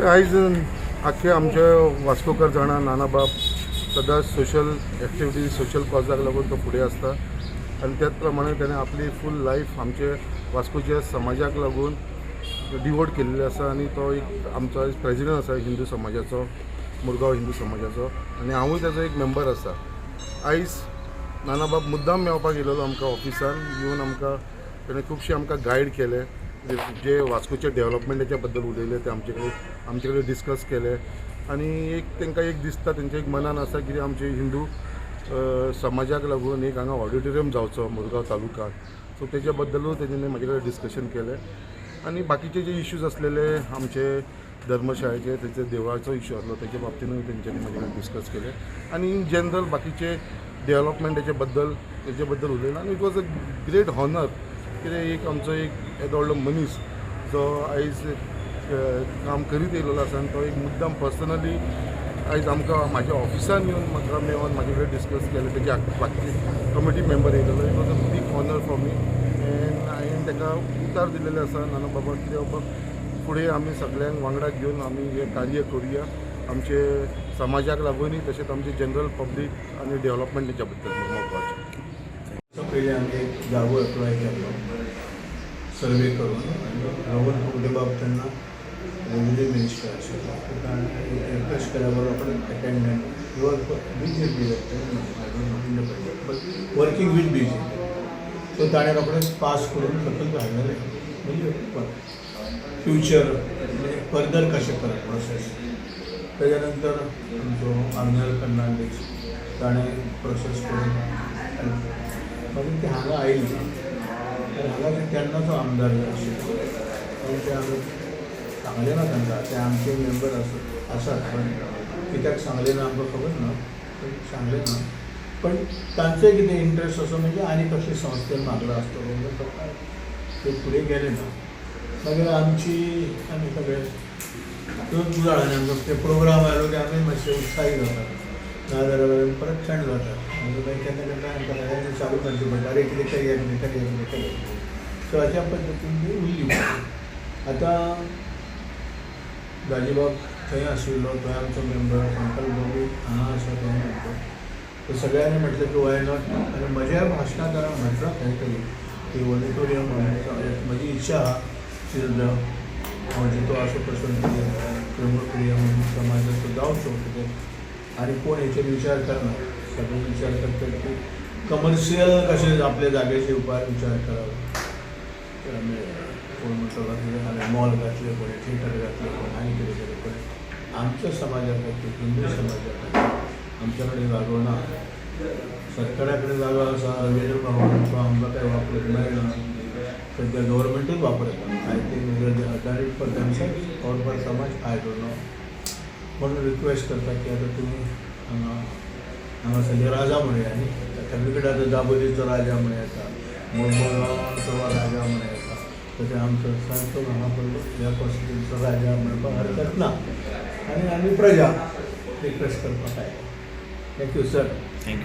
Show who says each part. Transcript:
Speaker 1: आयज आख्खे आमचे वास्कोकर जाणा, नानाबाब सदांच सोशल एक्टिविटीज, सोशल कॉजाक लागून तो फुडें आसता आनी त्याच प्रमाणे ताणें आपली फूल लायफ आमचे वास्कोच्या समाजाक लागून डिवोट केल्ली आसा. आनी तो एक आमचो आयज प्रेजिडंट आसा हिंदू समाजाचो, मुरगांव हिंदू समाजाचो, आनी हांवूय ताजो एक मेंबर आसा. आयज नानाबाब मुद्दाम मेळपाक येयलेलो आमकां. ऑफिसान येवन आमकां ताणें खुबशे आमकां गायड केले. जे जे वास्कोचे डेव्हलपमेंटाच्या बद्दल उलयले, ते आमचे कडेन डिस्कस केले. आनी एक तांकां एक दिसता, तेंच्या एक मनान आसा कितें, आमचे हिंदू समाजाक लागून एक हांगा ऑडिटोरियम जावचो मुरगांव तालुक्यात. सो तेच्या बद्दलूय तेंच्यांनी म्हाजे कडेन डिस्कशन केलें. आनी बाकीचे जे इश्यूज आसलेले आमचे धर्मशाळेचे, तेचे देवळाचो इश्यू आसलो, तेच्या बाबतीनूय तेंच्यांनी म्हाजे कडेन डिस्कस केलें. आनी इन जनरल बाकीचे डेव्हलपमेंटाचे बद्दल, तेजे बद्दल उलयलें. आनी it was a great honour कितें, एक आमचो एक येदो व्हडलो मनीस जो आयज काम करीत येयलेलो आसा आनी तो एक मुद्दाम पर्सनली आयज आमकां म्हाज्या ऑफिसान येवन म्हाका मेळोन म्हाजे कडेन डिस्कस केलें. तेजे बाकीचे कमिटी मेंबर येयलेलो. It was a big honour for me and हांवें ताका उतर दिलेलें आसा, नाना बाबा, कितें बाबा, फुडें आमी सगळ्यांक वांगडा घेवन आमी हें कार्य करुया आमचे समाजाक लागूनय, तशेंच आमचे जनरल पब्लीक आनी डेव्हलपमेंटाच्या बद्दल मुरगांवाचें.
Speaker 2: पयलीं आमी एक जागो एप्लाय केल्लो सर्वे करून आनी रोहन खंवटेबाब तेन्ना रेव्हेन्यू मिनिस्टर आशिल्लो. ताणें रिक्वेस्ट केल्या बरोबर attendant, he was BJP, I don't know, independent but working with BJP, so ताणें रोखडेंच पास करून सकयल धाडलेलें. म्हणजे फ्युचर, म्हणजे फर्दर कशें करप प्रोसेस. तेच्या नंतर आमचो आर्नेल फर्नांडीस, ताणें प्रोसेस करून आनी मागीर ती हांगा आयली. आनी हांगा ते तेन्नाचो आमदार आशिल्लो आनी ते आमी सांगलें ना तांकां. ते आमचे मेंबर आसात, पण कित्याक सांगलें ना आमकां खबर ना, पण सांगलें ना. पण तांचोय कितें इंट्रस्ट असो, म्हणजे आनी कसली संस्थेन मागला आसतलो म्हणून तो काय ते फुडें गेले ना. मागीर आमची आमी सगळे तूं जाणा, आमकां ते प्रोग्राम आयलो की आमी मातशे उत्साही जातात, नाजाल्यार मागीर परत थंड जातात. मागीर मागीर केन्ना केन्ना आमकां सगळ्यांनी चालू करचें पडटा, अरे कितें करया, कितें करया, कितें करया. सो अशा पद्दतीन ती उरली. आतां दाजीबाब थंय आशिल्लो, थंय आमचो मेंबर संकल्प बाबू हांगा आसा, थंय आमचो. तर सगळ्यांनी म्हटलें की why not. आनी म्हज्या भाशणांत हांवें म्हटलां खंय तरी की ऑडिटोरियम म्हजी इच्छा आहा की हांव जितो आसो पसून कितें क्रिया म्हणून समाजाचो जावचो कितें. आनी कोण हेचेर विचार करना. सगळे विचार करतात की कमर्शियल कशें आपल्या जाग्याचे येवपाक विचार करप. तर आमी कोण म्हणटलो की हांवें मॉल घातले, कोणी थिएटर घातले, कोण आनी कितें केलें. पण आमच्या समाजा खातीर, हिंदू समाजा खातीर आमच्या कडेन जागो ना. सरकारा कडेन जागो आसा रवींद्र भवन, तो आमकां काय वापरूंक मेळना. सद्या गव्हर्मेंटूच वापरता. I think done it for themselves or for समाज, I don't know. म्हणून रिक्वेस्ट करता की आतां तुमी हांगा हांगा सगळे राजा म्हणया न्ही, सगळे कडेन आतां दाबोलीचो राजा म्हणूं येता, मुरगांवचो राजा म्हणूं येता, तशें आमचो सांगतो हांगा पडलो ह्या कॉन्स्टिट्युन्सीचो राजा म्हणपाक हरकत ना. आनी आमी प्रजा रिक्वेस्ट करपाक आयले. Thank you sir.